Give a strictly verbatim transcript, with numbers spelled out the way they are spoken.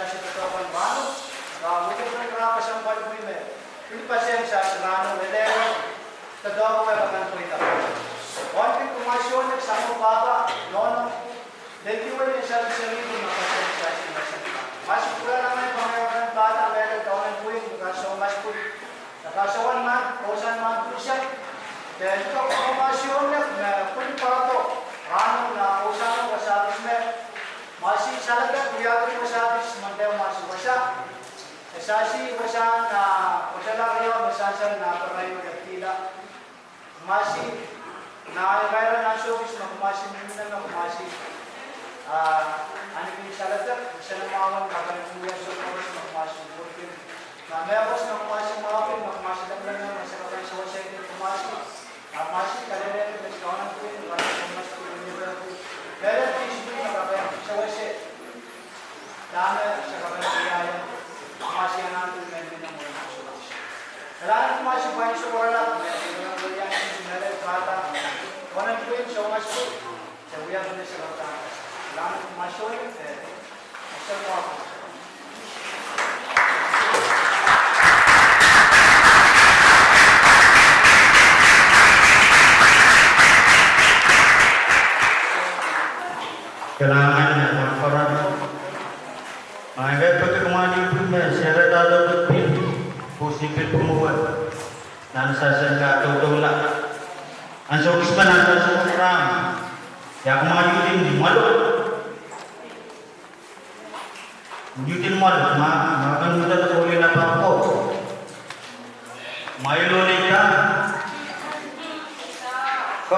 Doadoahk en rahno, a wehwehki rahn kesempwal pwe me pil patehng sasi rahno, ele doadoahk wehwehki pweida. Ong kin kumwail sohte sang pahpa, nohno, leki wei en sasi seri pwe me patehng sasi me seri. Masi pwurala me pahn wehwehki pahpa, me ele doadoahk en pwin, me kak soh masi pwin. Kak soh en man, kousoan man pwuhsek. De ito kumwail sohte me pwin pahpa, rahno na kousoan wasa kis me. Masi saledek wiahki wasa kis mende masi wasa. E sasi wasa na, wasa la rio me sansan na pere ieu lepila. Masi na iraira nan sokis me kumasi mihmi nan me kumasi. A, ahneki saledek, sene mwahu en kaperen wia sokis me kumasi workin. Na mehkot me kumasi mwahu en me kumasi lepelen me sakapen sewese kumasi. A masi kalelehki me sikaunanpwin, me kumasi pwin, me kumasi pwin, me kumasi pwin. Dahme sakapen iai, kumasi anahne pwin me mihmi nan mwohn sokis. Kalahngan kumasi pwin sohrala, me kumasi pwin, me kumasi pwin, Kalahngan me pahn koaros. Maing, e peki kumwail pil me serala loalopil, pwoson pil pwung wet. Nan sasehla doula. Ansou kis me nan sasehla rahn. Ia kumwail kin mwalo. Kin mwalo, ma, ma kan mwalo de kohlahng pahpa ko. Mwalo lita. Ko,